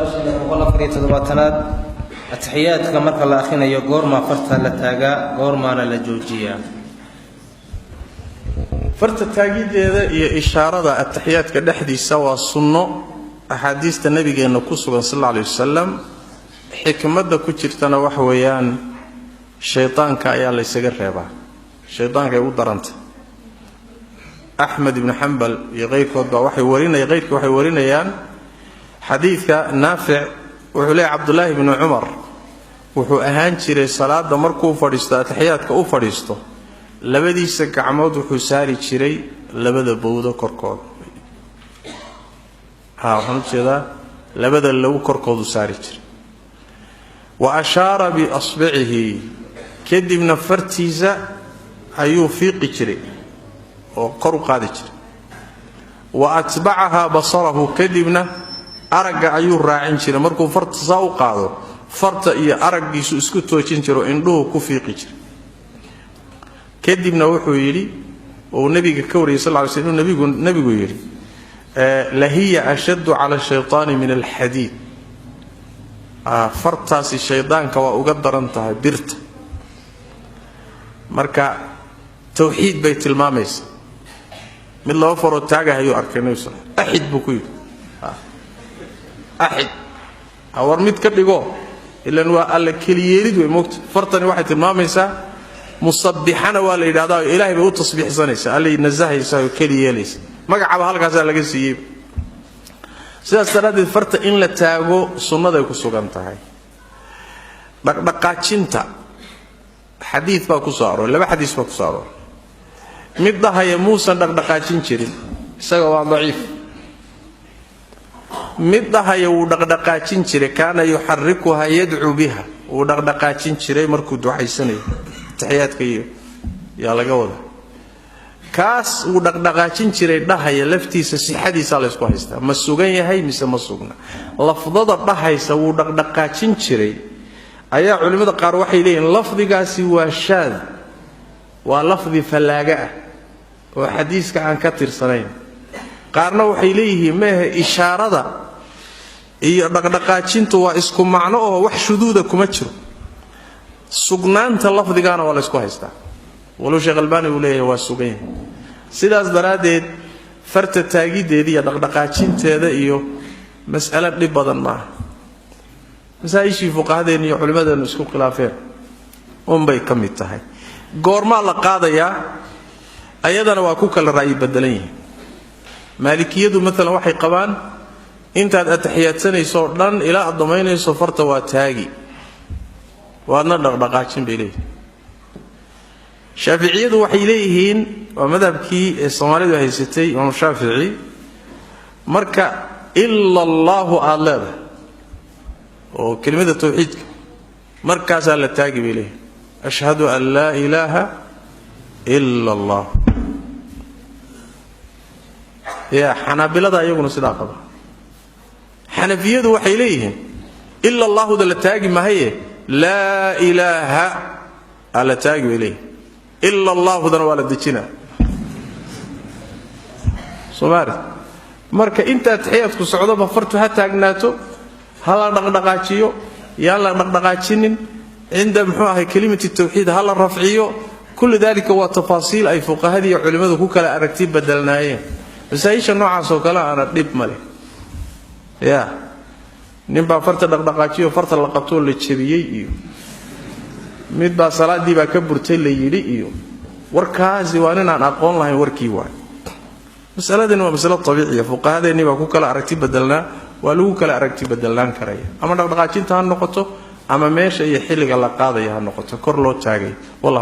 Su-aasheena 174aad: atixiyaadka marka la akhrinayo, goormaa farta la taagaa, goormaana la joojiyaa? Farta taagideeda iyo ishaarada ataxiyaadka dhexdiisa waa sunno axaadiista nabigeenna ku sugan sal alla alay wasalam. Xikmadda ku jirtana waxa weeyaan shaydaanka ayaa laysaga reebaa, shaydaankaay u daranta. Axmed ibnu Xambal iyo qayrkood baa waxay warinaya, qayrkii waxay warinayaan xadiidka Naafic. Wuxuu leeyahy Cabdulaahi bnu Cumar wuxuu ahaan jiray salaada markuu fadhiisto, ataxiyaadka u fadhiisto, labadiisa gacmood wuxuu saari jiray labada bowdo korkooda. Ha, waxaan u jeedaa labada low korkoodu saari jiray. Wa ashaara biasbicihi, kadibna fartiisa ayuu fiiqi jiray oo kor u qaadi jiray. Wa atbacahaa basarahu, kadibna aragga ayuu raacin jiray. Markuu farta saa u qaado, farta iyo araggiisu isku toojin jiro, indhuhu ku fiiqi jiray. Kadibna wuxuu yidhi uu nabiga ka wariyay sal ly sl inuu nabigu yidhi: "Lahiya ashaddu cala shaytaani min alxadiid." Fartaasi shaydaanka waa uga daran tahay birta. Marka tawxiid bay tilmaamaysaa. Mid laba faroo taagahayuu arkay nabig sal. "Axid," buu ku yidhi. Axid, war mid ka dhigo, ilan waa alla keliyeelid wey moogta. Fartani waxay tilmaamaysaa, musabbixana waa la yidhahdaa, ilaahay bay u tasbiixsanaysaa, allay nasahaysaa oo keli yeelaysa. Magacaba halkaasaa laga siiyey. Sidaas daraaddeed farta in la taago sunnaday ku sugan tahay. Dhaqdhaqaajinta xadiid baa ku soo arooray, laba xadiis baa ku soo arooray. Mid dhahaya muusan dhaqdhaqaajin jirin, isaga waa daciif. Mid dhahaya wuu dhaqdhaqaajin jiray, kaana yuxarikuha yadcuu biha, wuu dhaqdhaqaajin jiray markuu ducaysanayo, ataxiyaadka iyo yaa laga wada. Kaas wuu dhaqdhaqaajin jiray dhahaya laftiisa sixadiisaa laysku haystaa, ma sugan yahay mise ma sugna? Lafdada dhahaysa wuu dhaqdhaqaajin jiray ayaa culimmada qaar waxay leeyihiin lafdigaasi waa shaad, waa lafdi fallaaga ah oo xadiiska aan ka tirsanayn. Qaarna waxay leeyihiin meehe, ishaarada iyo dhaqdhaqaajintu waa isku macno oo wax shuduuda kuma jiro. Sugnaanta lafdigaana waa laysku haystaa, walow Sheekh Albaani uu leeyahay waa sugan yahay. Sidaas daraaddeed farta taagiddeeda iyo dhaqdhaqaajinteeda iyo mas'alo dhib badan maaha. Masaa-ishii fuqahadeenna iyo culimmadeennu isku khilaafeen unbay ka mid tahay. Goormaa la qaadayaa? Ayadana waa ku kala ra'yi bedelan yihiin. Maalikiyadu maalan waxay qabaan intaad ataxiyaadsanayso dhan ilaa aad dhammaynayso farta waa taagi, waadna dhaqdhaqaajin bay leeyihin. Shaaficiyadu waxay leeyihiin, waa madhabkii ee Soomaalidu haysatay, Imaam Shaafici, marka "ila Allaahu" aada leedahay oo kelimada tawxiidka, markaasaa la taagi bay leeyihin. "Ashhadu an laa ilaaha ila Allah." Ya Xanaabilada iyaguna sidaa qaba. Xanafiyadu waxay leeyihiin ila Allaahuda la taagi mahaye, "laa ilaaha" aa la taagi bay leeyihin, ila Allaahudana waa la dejinaa. Somaali marka inta atixiyaadku socdoba fartu ha taagnaato, ha la dhaqdhaqaajiyo, yaan la dhaqdhaqaajinin, cinda muxuu ahay kelimati tawxiid ha la rafciyo, kullu dalika waa tafaasiil ay fuqahadii iyo culimmadu ku kala aragti bedelnaayeen. Masaa-isha noocaas oo kale aana dhib ma leh. Ya ninbaa farta dhaqdhaqaajiyo, farta la qabtoo la jebiyey, iyo midbaa salaaddii baa ka burtay la yidhi, iyo warkaasi waa ninaan aqoon lahayn warkii waay. Masaladani waa masalo abiiciya, fuqahadeennii baa ku kala aragti bedelnaa, waa lagu kala aragti bedelnaan karaya, ama dhaqdhaqaajinta ha noqoto ama meesha iyo xilliga la qaadaya ha noqoto kor loo taagay. Wallahu.